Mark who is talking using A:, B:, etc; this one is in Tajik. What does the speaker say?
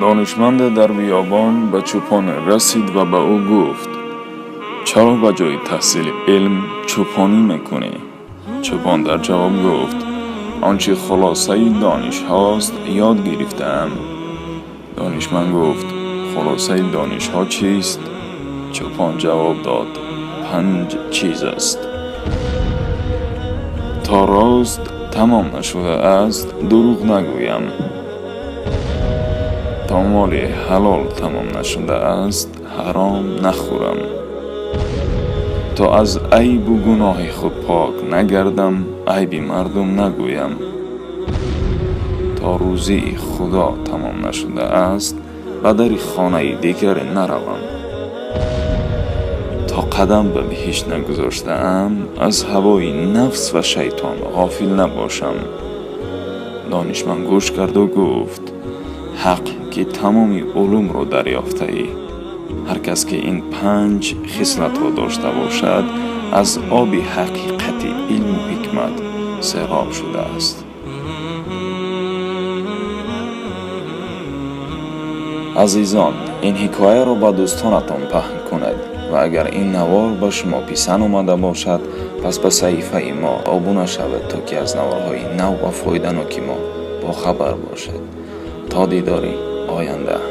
A: Донишманде дар биёбон ба чӯпоне расид ва ба ӯ гуфт: чаро ба ҷои таҳсили илм чӯпонӣ мекунӣ? Чӯпон дар ҷавоб гуфт: он чи хулосаи донишҳост, ёд гирифтаам. Донишманд гуфт: хулосаи донишҳо чист? Чӯпон ҷавоб дод: 5 чиз аст. То рост тамом нашудааст, дурӯғ нагӯям. То моли ҳалол тамом нашудааст, ҳаром нахӯрам. То аз айбу гуноҳи худ пок нагардам, айби мардум нагӯям. То рӯзии Худо тамом нашудааст, ба дари хонаи дигаре наравам. То қадам ба биҳишт нагузоштаам, аз ҳавои нафс ва шайтон ғофил набошам. Донишманд гӯш карду гуфт: ҳақ ки тамоми улумро дарёфтаӣ. Ҳар кас ки ин 5 хислатро дошта бошад, аз оби ҳақиқати илму ҳикмат сероб шудааст. Азизон, ин ҳикояро ба дӯстонатон паҳн кунед ва агар ин навор ба шумо писанд омада бошад, пас ба саҳифаи мо обуна шавед, то ки аз наворҳои нав ва фоиданоки мо бохабар бошед. То дидори оянда.